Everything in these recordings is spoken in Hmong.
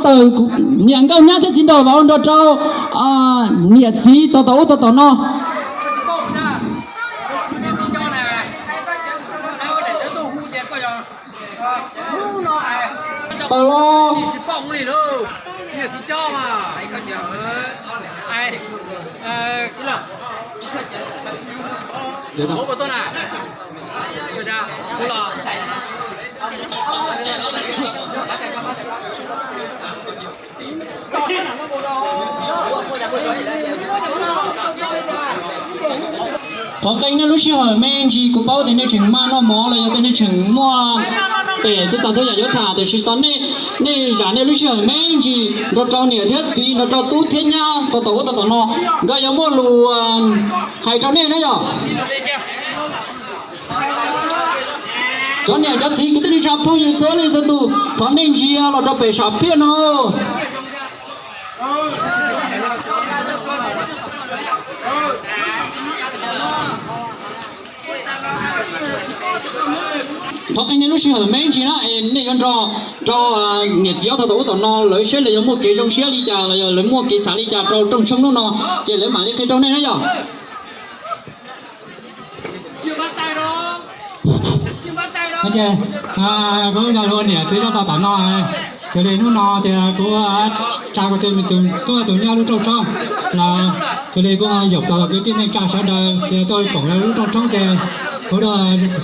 Niam nkauj nyab thiab txiv nraug vauv nrog rau niam txiv tau tom ub tau tom no. Tau los. Thov qee nej lub sij hawm me ntsis, kuv paub tias nej tseem maj noj mov los yog tias nej tseem muaj pem txhua tsav txhua yam yuav tham, tiam sis tau nej, nej zam nej lub sij hawm me ntsis nrog rau niam thiab txiv, nrog rau tub thiab nyab tau tom ub tau tom no, nkawd yuav muaj lus hais rau nej na yom. Cov niam cov txiv kwv tij neej tsa phooj ywg txhua leej txhua tus, thov nej ntsia los rau pem sam phiaj no. Thov qee nej lub sij hawm me ntsis na, es nej yuav nrog rau niam txiv ob tug tom ub tom no lawv saib lawv yuav muaj kev zoo siab li cas los yog lawv muaj kev xav li cas rau rooj tshoob hnub no, ces lawv mam li qhia rau nej na yom. Kuv yog ua niam txiv zaj tau tom no, yog li hnub no ces kuv tsa kuv tus tub tus nyab lub rooj tshoob los, yog li kuv yaum txog kwv tij neej tsa sawv daws ces tuaj koom lawv lub rooj tshoob ces kuv,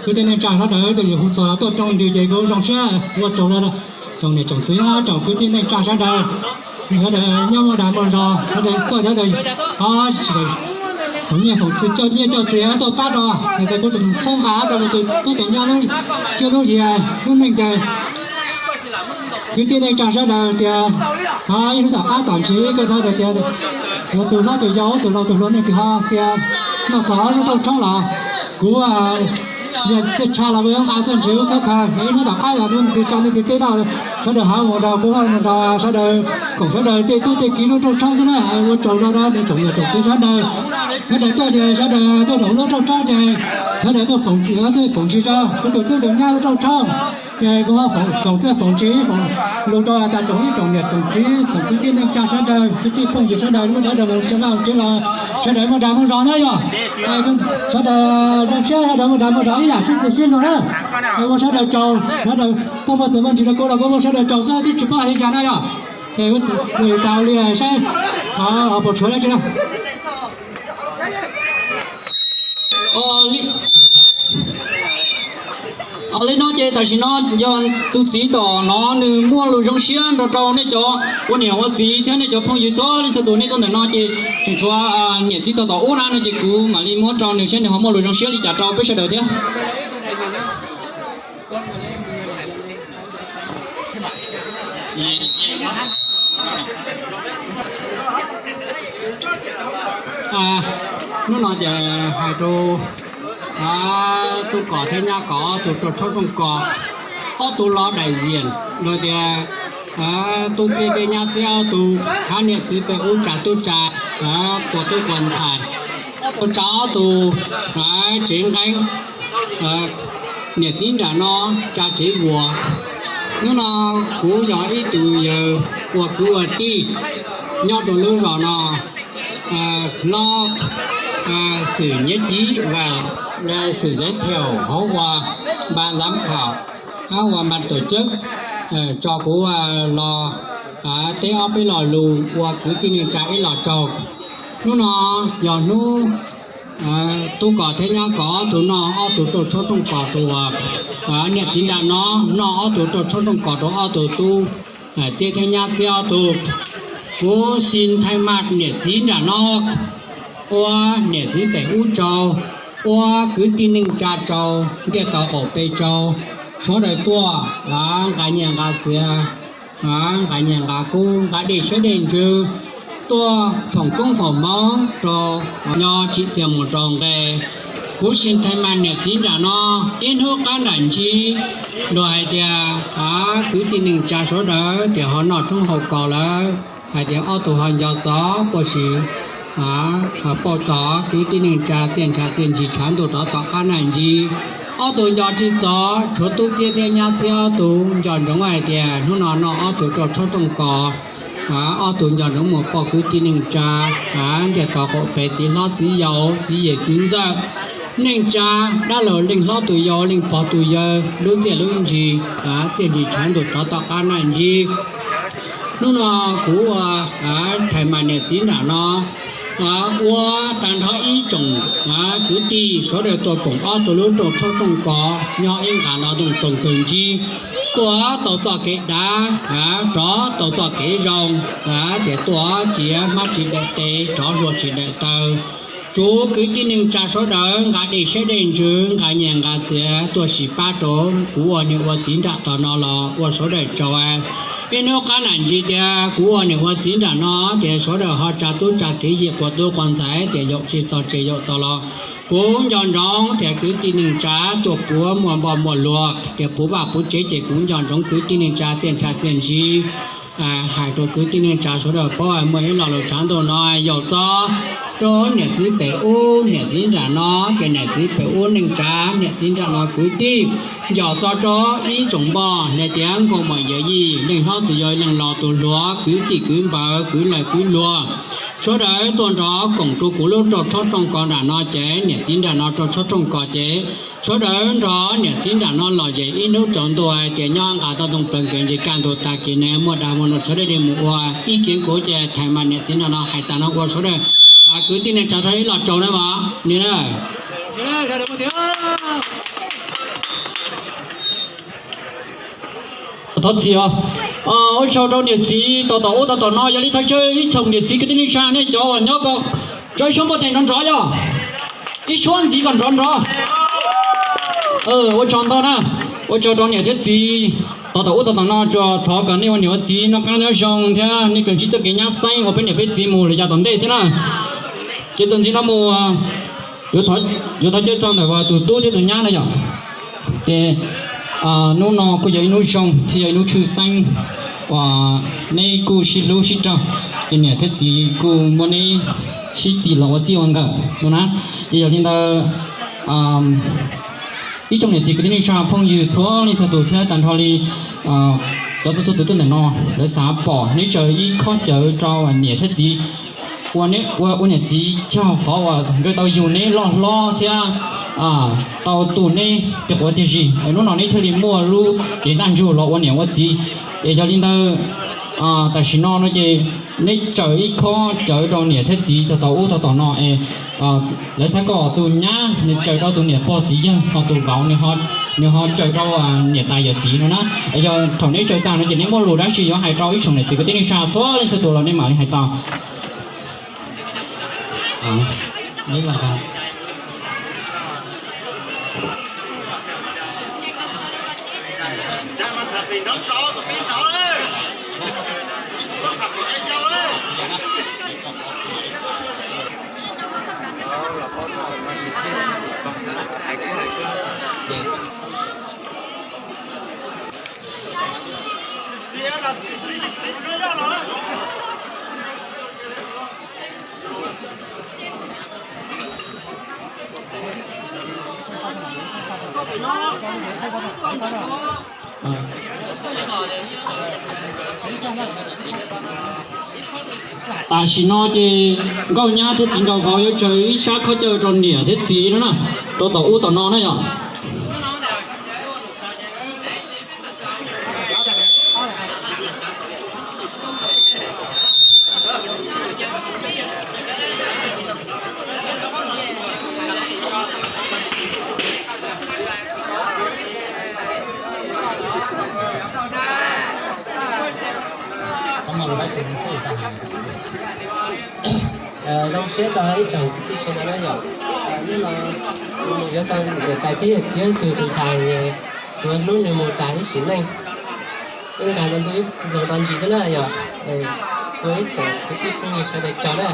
kwv tij neej tsa sawv daws tus yus hu txog los tuaj rooj ntws ces kuv zoo siab ua tsaug rau tsoom niam tsoom txiv, tsoom kwv tij neej tsa sawv daws, sawv daws nyob muaj dag muaj zog, sawv daws tuaj sawv daws, o, foom nyiaj foom txiaj, coj nyiaj coj txiag tuaj pab rau, kuv txhawb nqa rau tus tub tus nyab lub, lub yias lub neej ces kwv tij neej tsa sawv daws tias, o, ib hnub tom qab tom ntsis koj txhob tias tus hlob tus yau tus laus tus hluas nej twb ho tias noj txog ob lub rooj tshoob los kuv yog txiaj tsha los kuv yuav nqa txoj ntsis ub khawb khaws, ib hnub tom qab yog hnub twg tso nej twg teb tau sawv daws ho mus nrog kuv ho mus nrog sawv daws koom sawv daws tej tub tej kiv lub rooj tshoob xwb na. Ua tsaug rau nej tsoom niam tsoom txiv sawv daws, sawv daws tuaj ces sawv daws tuaj zaum lub rooj tshoob ces sawv daws tuaj foom txhij foom ntsis rau kuv tus tub tus nyab lub rooj tshoob. Ces kuv foom txhij foom ntsis foom lus rau tas tsoom ib tsoom niam tsoom txiv tsoom kwv tij neej tsa sawv daws kwv tij phooj ywg sawv daws muaj dag mus tsev los sawv daws muaj dag muaj zog na yog. Sawv daws zoo siab sawv daws muaj dag muaj zog ib yam sib txhij sib luag na. Ua sawv daws tsaug, sawv daws tuaj muaj txhij muaj ntsis rau kuv los kuv ua sawv daws tsaug xwb twb tsis paub hais li cas na yom. Ces kuv tau li saib, o, puas tshuav dab tsi na. Li no ces tam sim no yog tus txiv tom no nws muaj lus zoo siab nrog rau nej cov ua niam ua txiv thiab nej cov phooj ywg txhua leej txhua tus nej tuaj ntawm no ces tseem tshuav niam txiv tau tom ub na no ces kuv mam li muab rau nws saib nws ho muaj lus zoo siab li cas rau peb sawv daws thiab. Hnub no ces hais rau tub Kom thiab nyab Kom ob tug rau tshoob rooj Kom, ob tug los daim ziam los tias tub txib thiab nyab txib ob tug, hab niam txiv pem ub tsa tub tsa, quas tub quas ntxhais, ob tug tsa ob tug tsev nqeeb, niam txiv nram no tsa tsev vuas. Hnub no kuv yog ib tug yawg ua kwv ua tij nyob rau lub zos no, hlob Xwm Nyiaj Civ Vam, Xwm Zeb Thiaum hauv ua npa lam khaum, hab ua npa tawm cawb, tso kuv los teb ob peb lo lus ua kwv tij neej tsa ib los tsaug. Hnub no yog hnub tub Kom thiab nyab Kom ob tug noj ob tug rau tshoob rooj Kom tus uas niam txiv nram no noj ob tug rau tshoob rooj Kom rau ob tug tub txib thiab nyab txib ob tug. Kuv Xis Nthais Mas niam txiv nram no ua niam txiv pem ub tsaug, ua kwv tij neej tsa tsaug, ntiaj teb qaum peb tsaug, sawv daws tuaj nqa nyiaj nqa txiag, nqa nyiaj nqa kub nqa dej siab dej ntsws, tuaj foom koob foom hmoov rau nyob tsim txiaj mus rau nqe. Kuv Xis Nthais Mas niam txiv nram no ib hnub qab nram ntsib luag hais tias kwv tij neej tsa sawv daws tias ho noj tshoob haus kos lawm, hais tias ob tug ho nco txog puaj sim pauj txog kwv tij neej tsa txiaj ntsha txiaj ntsig tshav ntuj rov tom qab nram ntsib. Ob tug nco tsis txog, tshuav tub txiab thiab nyab txiab ob tug nco ntsoov hais tias hnub no noj ob tug rau tshoob rooj kos, ob tug nco ntsoov mus pauj kwv tij neej tsa, ntiag tov qaum pem txiv hlob txiv yau txiv yawm txiv ntxawm, neej tsa, dab laug leej hlob tus yau leej pog tus yawg, lub txiaj lub ntsig, txiaj ntsig tshav ntuj rov tom qab naj ntsig. Hnub no kuv ua thais mas niam txiv nram no ua tag nrho ib tsoom kwv tij sawv daws tuaj koom ob tug lub rooj tshoob rooj kos nyob ib nqa no toog toog kawg ntsib, tuaj tau txoj kev dav, rov tau txoj kev zoo, tias tuaj tsis hmab tsis daim tes, rov hlua tsis daim taw. Tsuav kwv tij neej tsa sawv daws nqa dej siab dej ntsws, nqa nyiaj nqa txiaj tuaj sim pab rau kuv ua niam ua txiv nram tom no los ua sawv daws tsaug. Ib hnub qab naj ntsig tias kuv ua niam ua txiv nram no tias sawv daws ho tsa tub tsa kiv yim quas tub quas ntxhais tias yaum tsis txog tsis yaum txog los kuv nco ntsoov tias kwv tij neej tsa tuaj puav muaj npoj muaj luag tias puv vaj puv tsev ces kuv nco ntsoov kwv tij neej tsa txiaj ntsha txiaj ntsig. Hais rau kwv tij neej tsa sawv daws paub muaj ib lo lus tshav ntuj no yaum txog rau niam txiv pem ub niam txiv nram no, ces niam txiv pem ub neej tsa niam txiv nram no kwv tij, yaum txog rau ib tsoom npoj hais tias nkauj muam yawm yij leej hlob tus yau leej laus tus hluas kwv tij kwv npawg kwv lawm kwv luag, sawv daws tuaj nrog koom rau kuv lub rau tshoob rooj kos nram no ces niam txiv nram no rau tshoob rooj kos ces sawv daws nrog niam txiv nram no lom zem ib hnub tsaus ntuj hais tias nyob nqa tau toog plaws nkees ntsis kaj ntug tag kis ne muaj dag muaj luag sawv daws li mus ua ib kiv nkuv ces thais mas niam txiv nram no hais tas no ua sawv daws kwv tij neej tsa thov ib lo tsaug na mas ni na. Thov txim os. Ua tsaug rau niam txiv tom tom ub tom tom no, yog li thov caw ib tsoom niam txiv kwv tij neej tsa nej cov uas nyob ko tso ib suab npoj tes nrov nrov yog ib suab ntxiv kom nrov nrov. Ua tsaug ntau na, ua tsaug rau niam thiab txiv tom tom ub tom tom no, tsuas thov kom nej ua niam ua txiv noj qab nyob zoo thiab nej tsuas ntsib txoj kev nyab xeeb ua peb niam peb txiv mus lawm yav tom ntej xwb na. Ces txuas ntxiv no mus yuav thov caw txog ntawm tus tub thiab tus nyab no yom. Ces hnub no kuj yog ib hnub zoo thiab yog ib hnub tshwj xeeb uas neb kuj sib hlub sib raug, ces niam thiab txiv kuj muab neb sib txis los ua txij ua nkawm no na. Ces yog li ntawd ib tsoom niam txiv kwv tij neej tsa phooj ywg txhua leej txhua tus thiab tag nrho li cov txhua txhua tus tuaj ntawm no, lawv xav pom neb tsaws ib khob cawv rau niam thiab txiv, ua, ua niam txiv cog qhov uas nkawd tau yug neb loj hlob thiab tau tu neb tiag quav tiag zis, hnub no neb thiaj li muaj lub cev ntaj ntsug los ua niam ua txiv. Es yog li ntawd tam sim no no ces neb tsaws ib khob cawv rau niam thiab txiv tau ub tau tom no es lawv xav kom tus nyab nws tsaws rau tus niam pog txiv yawg, ho tus vauv nws ho tsaws rau niam tais yawm txiv no na. Yog thaum neb tsaws tag no ces neb muaj lus dab tsi yuav hais rau ib tsoom niam txiv kwv tij neej tsa txhua leej txhua tus los nej mam li hais tau. Tam sim no ces nkauj nyab thiab txiv nraug vauv yuav tsaws ib sab khob cawv rau niam thiab txiv no na, rau tom ub tom no na yom. Zoo siab rau ib tsoom kwv tij sawv daws na yom. Hnub no yuav tau niam tais thiab yawm txiv tug tus ntxhais, kuv hnub nws mus tas ib sim neej, wb nqa ntu ib ntu ntsis xwb na yom. Ua ib tsoom kwv tij phooj ywg sawv daws tsaug na.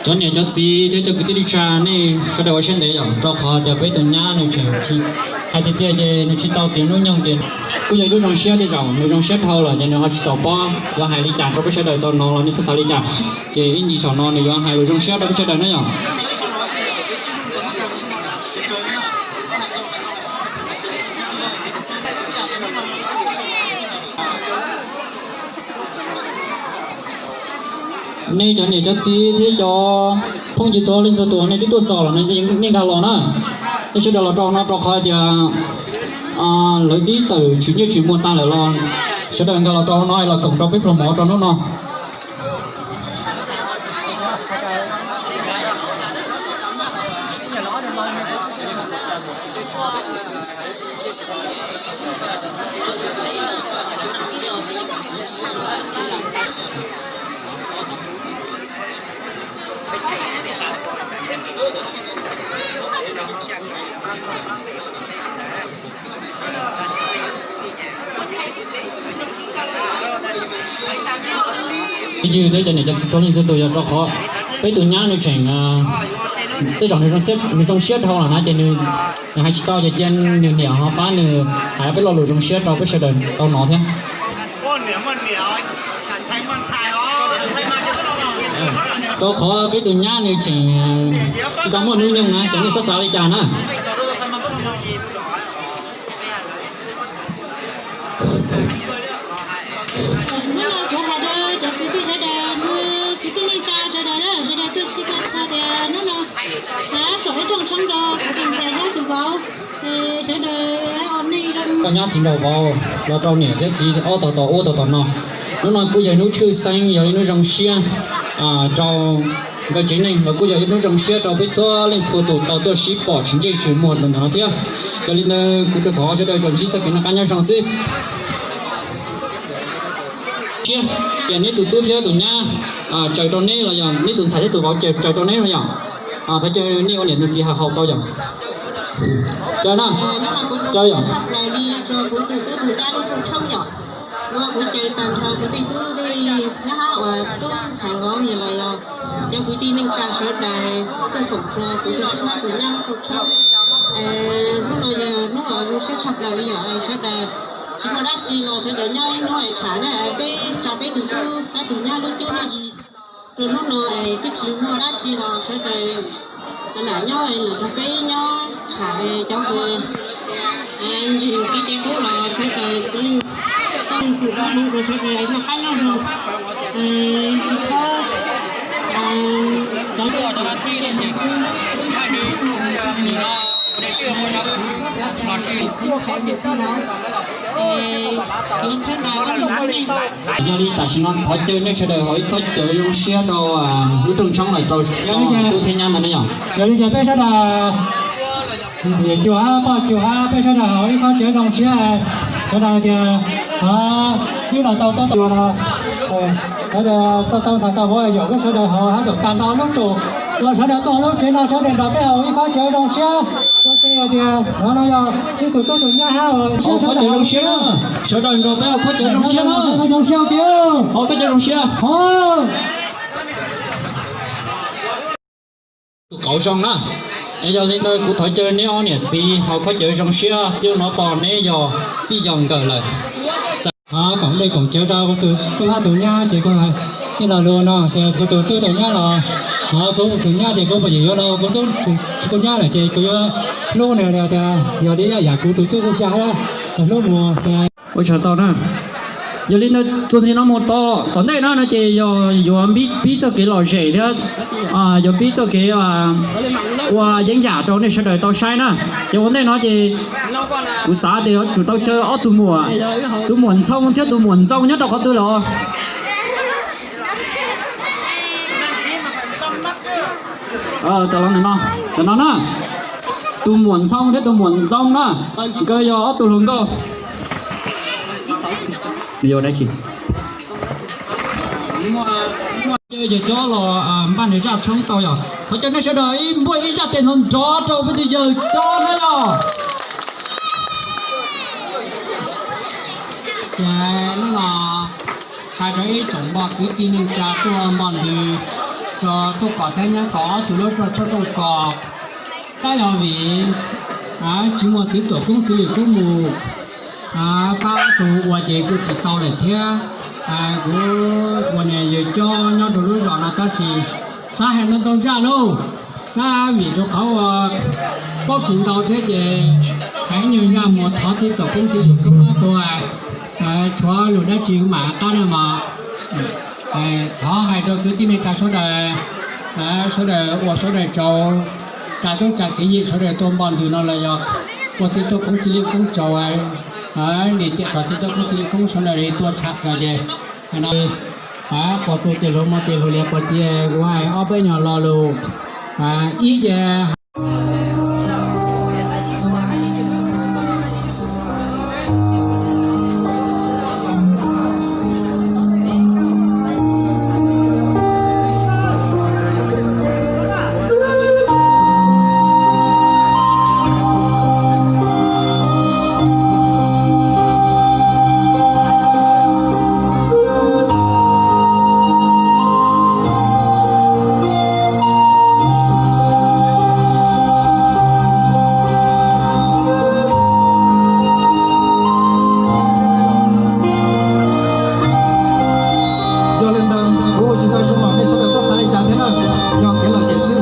Cov niam cov txiv thiab cov kwv tij neej tsa, nej sawv daws ua siab ntev yom, rau qhov tias peb tus nyab nws tseem tsis, hais tiag tiag ces nws tsis tau tiav hnub nyoog ces kuj yog ib lub zoo siab tej zaum nws zoo siab dhau lawm ces nws ho tsis tau paub yuav hais li cas rau peb sawv daws tau hnov los nej txhob xav li cas. Ces ib ntsis zaum no nws yuav hais lus zoo siab rau peb sawv daws na yom. Nej cov niam cov txiv thiab cov phooj ywg txhua leej txhua tus nej twb tuaj txog los nej nkag los na. Nej sawv daws los rau no rau qhov tias lawv twb tawm tsis nyiaj tsis muag tag lawm los sawv daws nkag los rau no los koom rau peb pluag mov rau hnub no. Phooj ywg thiab cov niam cov txiv txhua leej txhua tus, yog rau qhov peb tus nyab nws tseem, tej zaum nws zoo siab dhau lawm na ces nws hais tsis tau ces cia nws niam ho pab nws hais peb lo lus zoo siab rau peb sawv daws tau hnov thiab. Rau qhov peb tus nyab nws tseem tsis tau muaj hnub nyoog na ces nej txhob xav li cas na. Hnub no kuv hais rau cov kwv tij sawv daws, kwv tij neej tsa sawv daws, sawv daws tuaj txhij tuaj txhua tias hnub no hab txog ib rooj tshoob rau kuv tus ntxhais thiab tus vauv, sawv daws ua neej zoo. Koj nyab txiv nraug vauv los rau niam thiab txiv ob tog tau ub tog tau no. Hnub no kuj yog hnub tshwj xeeb, yog ib hnub zoo siab rau nkawd tsev neeg los kuj yog ib hnub zoo siab rau peb txhua leej txhua tus tau tuaj sib pom tsis ntsej tsis muag rau ntawm no thiab. Yog li ntawd kuv tsuas thov sawv daws tsuas ntsib txoj kev noj qab nyob zoo xwb. Siab, ces neb tus tub thiab tus nyab tsaws rau neb los yog neb tus ntxhais thiab tus vauv tsaws rau neb no yom. Thov caw nej ua niam ua txiv haus tau yom. Caw na, caw yom. Kuv tus tub tus nyab lub rooj tshoob yom. Kuv caw tag nrho kuv tej tub tej nyab hab uas tub ntxhais vauv los yog cov kwv tij neej tsa sawv daws tuaj koom rau kuv tus tub hab tus nyab lub rooj tshoob. Hnub no yog hnub uas zoo siab tshaj plaws li yom, sawv daws tsis muaj dab tsi los sawv daws nyob ib hnub es tsham na, peb tso peb tus tub hab tus nyab lub cuab lub yig rau hnub no es twb tsis muaj dab tsi los sawv daws lam nyob lam nrog peb nyob tsham cov uas ntsis txiv ces qub los sawv daws tau tus tub mus rau sawv daws noj qab nyob zoo, tsis txhob cov Yog li tam sim no thov caw nej sawv daws haus ib khob cawv zoo siab rau lub rooj tshoob lawm rau tub thiab nyab ntawd na yom. Yog li ces peb sawv daws, yawm cuag hab poj cuag hab peb sawv daws haus ib khob cawv zoo siab, sawv daws tias wb los tau tob tua los sawv daws tau tau ntxhais tau vauv yaum peb sawv daws haus hab zaum tag nrho lub rooj los sawv daws tuaj lub tsev no sawv daws nrog peb haus ib khob cawv zoo siab ua ke hais tias no no yog ib tug tub tus nyab hab haus khob cawv zoo siab na, sawv daws nrog peb haus khob cawv zoo siab na. Zoo siab ua ke, haus khob cawv zoo siab. Tus qauv zoo na. Es yog li ntawd kuv thov caw neb ob niam txiv haus khob cawv zoo siab xwb no tos neb yog txij yog nkawm lawm. Koom dej koom cawv rau kuv tus tub hab tus nyab ces kuv hais ib lo lus no tias kuv tus tub tus nyab los, kuv tus nyab ces kuv puas yim yuav los kuv tub kuv nyab lawm ces kuv yuav hlub nws tias yog li yam kuv tus tub kuv xya hab hlub mus tias. Ua tsaug tau na. Yog li ntawd txuas ntxiv no mus tom ntej no no ces yog yuav pib txoj kev lom zem thiab yuav pib txoj kev ua yeeb yam rau nej sawv daws tau saib na. Ces ua ntej no ces kuv xav tias yuav tsum tau caw ob tug muam, tus muam Ntxhoo thiab tus muam Ntxoo nyob rau qhov twg los? Tam no, tam no na, tus muam Ntxhoo thiab tus muam Ntxoo na, nkawd yog ob tug hluas nkauj. Yawg cob los npaj nws zaj tshoob tau yog thov caw nej sawv daws ib npuaj ib zaj tes nrov nrov rau peb tus yawg cob na yog. Ces hnub no hais rau ib tsoom npoj kwv tij neej tsa tuaj npoj ntwg Tuaj kom thiab nyob kom ob tug lub rooj tshooj kos tab yog vim tsis muaj txiv tuam koob txiv lwm koob mus pab tus ua ces kuj tsis tau lawm thiab. Kuv ua niam yawm coob nyob rau lub zos no tab sis xav hais ntau ntau zaj lauj, tab vim rau qhov ua paub tsis ntau thiab ces hais ib nyuag zaj mus thov txiv tuam koob txiv lwm koob ob tug, tshuav lus dab tsi mam qab na mog. Thov hais rau kwv tij neej tsa sawv daws, sawv daws ua sawv daws tsaug, tsa tub tsa kev yim sawv daws tuaj npoj ntws no los yog ua txiv tuam koob txiv lwm koob tsaug, niam tiam kom txiv tuam koob txiv lwm koob sawv daws li tuaj tshaj plaws ces no, pom tus tias zoo muaj tias hluas lias pom tias kuv hais ob peb nyuag lo lus, ib ces Yog li ntawd kuv ua tsis tau zoo los nej sawv daws txhob xav li cas thiab na, yog kev lom zem xwb.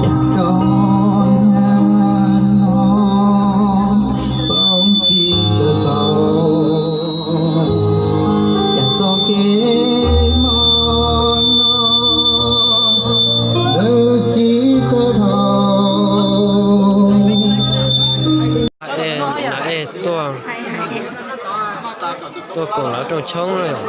Cas koj nag no poob tsis txawj xaus, cas txoj kev mob no lawv tsis txawj dhau. Ej, na ej tuaj, tuaj koom lawv rooj tshoob na yom.